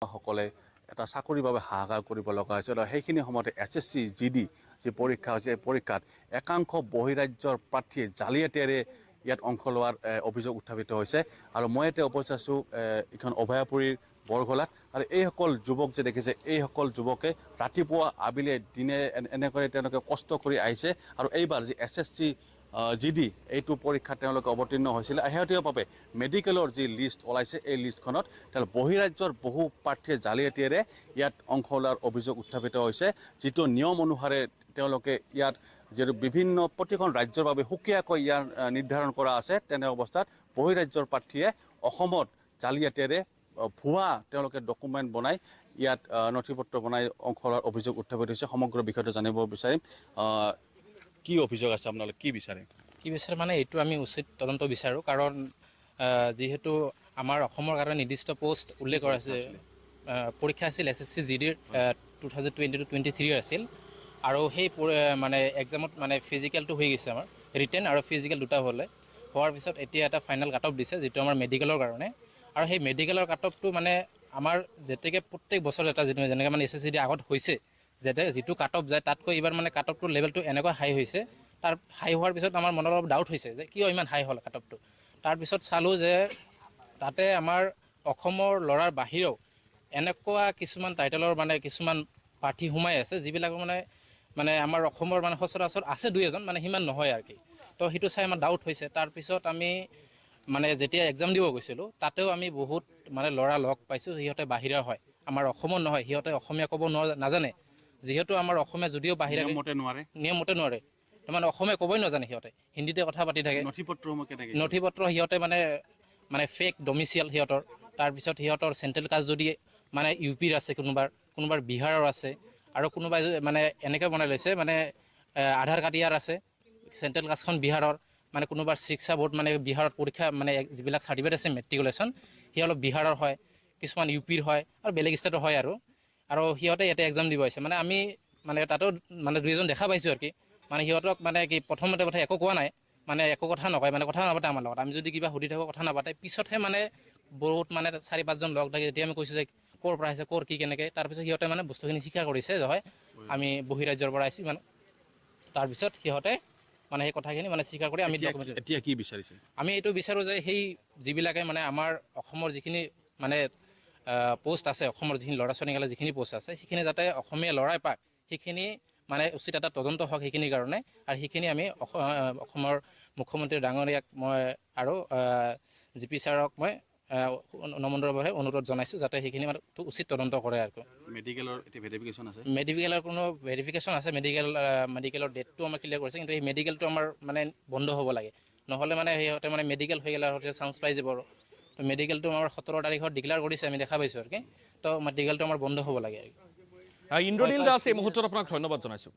সকলে এটা চাকৰিৰ বাবে হাহাকাৰ কৰিব লগা হৈছে আৰু সেইখিনি সময়তে S S C G D যি পৰীক্ষা হৈছে, এই পৰীক্ষাত একাংশ বহিৰাজ্যৰ প্ৰাৰ্থীয়ে জালিয়াতিৰে ইয়াত অংশ লোৱাৰ অভিযোগ উত্থাপিত হৈছে। আৰু মই এতিয়া উপস্থিত আছোঁ এইখন অভয়াপুৰীৰ বৰগলাত, আৰু এইসকল যুৱক যে দেখিছে, এইসকল যুৱকে ৰাতিপুৱা আবেলি দিনে এনেকৈ তেওঁলোকে কষ্ট কৰি আহিছে। আৰু এইবাৰ যি S S C G D এইটো পৰীক্ষাত তেওঁলোকে অৱতীৰ্ণ হৈছিলে, শেহতীয়াভাৱে মেডিকেলৰ যি লিষ্ট ওলাইছে, এই লিষ্টখনত তেওঁলোক বহিৰাজ্যৰ বহু প্ৰাৰ্থীয়ে জালিয়াতিৰে ইয়াত অংশ লোৱাৰ অভিযোগ উত্থাপিত হৈছে। যিটো নিয়ম অনুসাৰে তেওঁলোকে ইয়াত যিহেতু বিভিন্ন প্ৰতিখন ৰাজ্যৰ বাবে সুকীয়াকৈ ইয়াৰ নিৰ্ধাৰণ কৰা আছে, তেনে অৱস্থাত বহিৰাজ্যৰ প্ৰাৰ্থীয়ে অসমত জালিয়াতিৰে ভুৱা তেওঁলোকে ডকুমেণ্ট বনাই ইয়াত নথি পত্ৰ বনাই অংশ লোৱাৰ অভিযোগ উত্থাপিত হৈছে। সমগ্ৰ বিষয়টো জানিব বিচাৰিম, কি অভিযোগ আছে, আপোনালোকে কি বিচাৰে? কি বিচাৰে মানে এইটো আমি উচিত তদন্ত বিচাৰোঁ, কাৰণ যিহেতু আমাৰ অসমৰ কাৰণে নিৰ্দিষ্ট পষ্ট উল্লেখ কৰা আছে। পৰীক্ষা আছিল এছ এছ চি জি ডিৰ 2022-23 আছিল, আৰু সেই মানে এক্সামত মানে ফিজিকেলটো হৈ গৈছে আমাৰ, ৰিটেন আৰু ফিজিকেল দুটা হ'লে হোৱাৰ পিছত এতিয়া এটা ফাইনেল কাট অফ দিছে, যিটো আমাৰ মেডিকেলৰ কাৰণে। আৰু সেই মেডিকেলৰ কাট অফটো মানে আমাৰ যেতেকে প্ৰত্যেক বছৰত এটা যিটো যেনেকৈ মানে এছ এছ চি ডি আগত হৈছে, যেতে যিটো কাট অফ যায় তাতকৈ এইবাৰ মানে কাট অফটোৰ লেভেলটো এনেকুৱা হাই হৈছে। তাৰ হাই হোৱাৰ পিছত আমাৰ মনত অলপ ডাউট হৈছে যে কিয় ইমান হাই হ'ল কাট অফটো। তাৰপিছত চালোঁ যে তাতে আমাৰ অসমৰ ল'ৰাৰ বাহিৰেও এনেকুৱা কিছুমান টাইটেলৰ মানে কিছুমান প্ৰাৰ্থী সোমাই আছে, যিবিলাক মানে মানে আমাৰ অসমৰ মানে সচৰাচৰ আছে দুই এজন, মানে সিমান নহয় আৰু কি। তো সেইটো চাই আমাৰ ডাউট হৈছে। তাৰপিছত আমি মানে যেতিয়া এক্সাম দিব গৈছিলোঁ, তাতেও আমি বহুত মানে ল'ৰা লগ পাইছোঁ, সিহঁতে বাহিৰৰ হয়, আমাৰ অসমৰ নহয়, সিহঁতে অসমীয়া ক'ব নাজানে। যিহেতু আমাৰ অসমীয়া যদিও বাহিৰা নিয়মমতে নোৱাৰে, নিয়মমতে নোৱাৰে, মানে অসমীয়া ক'বই নাজানে, সিহঁতে হিন্দীতে কথা পাতি থাকে। নথি পত্ৰ সিহঁতে মানে মানে ফেক ডমিচিয়েল সিহঁতৰ। তাৰপিছত সিহঁতৰ চেণ্ট্ৰেল কাষ্ট যদি মানে ইউ পিৰ আছে, কোনোবাৰ কোনোবাৰ বিহাৰৰ আছে, আৰু কোনোবাই মানে এনেকৈ বনাই লৈছে, মানে আধাৰ কাৰ্ড ইয়াৰ আছে, চেণ্ট্ৰেল কাষ্টখন বিহাৰৰ, মানে কোনোবাৰ শিক্ষা বোৰ্ড মানে বিহাৰত পৰীক্ষা মানে যিবিলাক চাৰ্টিফিকেট আছে মেট্ৰিকুলেশ্যন, সি অলপ বিহাৰৰ হয়, কিছুমান ইউ পিৰ হয় আৰু বেলেগ ষ্টেটৰ হয়। আৰু আৰু সিহঁতে ইয়াতে এক্সাম দিব আহিছে। মানে আমি মানে তাতো মানে দুই এজন দেখা পাইছোঁ আৰু কি, মানে সিহঁতক মানে কি প্ৰথমতে কথা একো কোৱা নাই, মানে একো কথা নকয়, মানে কথা নাপাতে আমাৰ লগত। আমি যদি কিবা সুধি থাকোঁ কথা নাপাতে। পিছতহে মানে বহুত মানে 4 5জন লগ লাগি যেতিয়া আমি কৈছোঁ যে ক'ৰ পৰা আহিছে, ক'ৰ কি কেনেকৈ, তাৰপিছত সিহঁতে মানে বস্তুখিনি স্বীকাৰ কৰিছে যে হয় আমি বহিৰাজ্যৰ পৰা আহিছোঁ। মানে তাৰপিছত সিহঁতে মানে সেই কথাখিনি মানে স্বীকাৰ কৰি আমি এতিয়া কি বিচাৰিছে? আমি এইটো বিচাৰোঁ যে সেই যিবিলাকে মানে আমাৰ অসমৰ যিখিনি মানে পষ্ট আছে, অসমৰ যিখিনি ল'ৰা ছোৱালীসকলে যিখিনি পষ্ট আছে, সেইখিনি যাতে অসমীয়া ল'ৰাই পায়, সেইখিনি মানে উচিত এটা তদন্ত হওক সেইখিনিৰ কাৰণে। আৰু সেইখিনি আমি অসমৰ মুখ্যমন্ত্ৰী ডাঙৰীয়াক মই আৰু জি পি ছাৰক মই নম্ৰভাৱে অনুৰোধ জনাইছোঁ যাতে সেইখিনি মানে উচিত তদন্ত কৰে। আৰু মেডিকেলৰ এতিয়া ভেৰিফিকেশ্যন আছে, মেডিকেলৰ কোনো ভেৰিফিকেশ্যন আছে, মেডিকেলৰ ডেটটো আমাৰ ক্লিয়াৰ কৰিছে, কিন্তু সেই মেডিকেলটো আমাৰ মানে বন্ধ হ'ব লাগে, নহ'লে মানে সিহঁতে মানে মেডিকেল হৈ গ'লে সিহঁতে চান্স পাই যাব। আৰু তো মেডিকেলটো আমাৰ 17 তাৰিখত ডিক্লেয়াৰ কৰিছে, আমি দেখা পাইছোঁ আৰু কি, তো মেডিকেলটো আমাৰ বন্ধ হ'ব লাগে। ইন্দ্ৰনীল দাস, এই মুহূৰ্তত আপোনাক ধন্যবাদ জনাইছোঁ।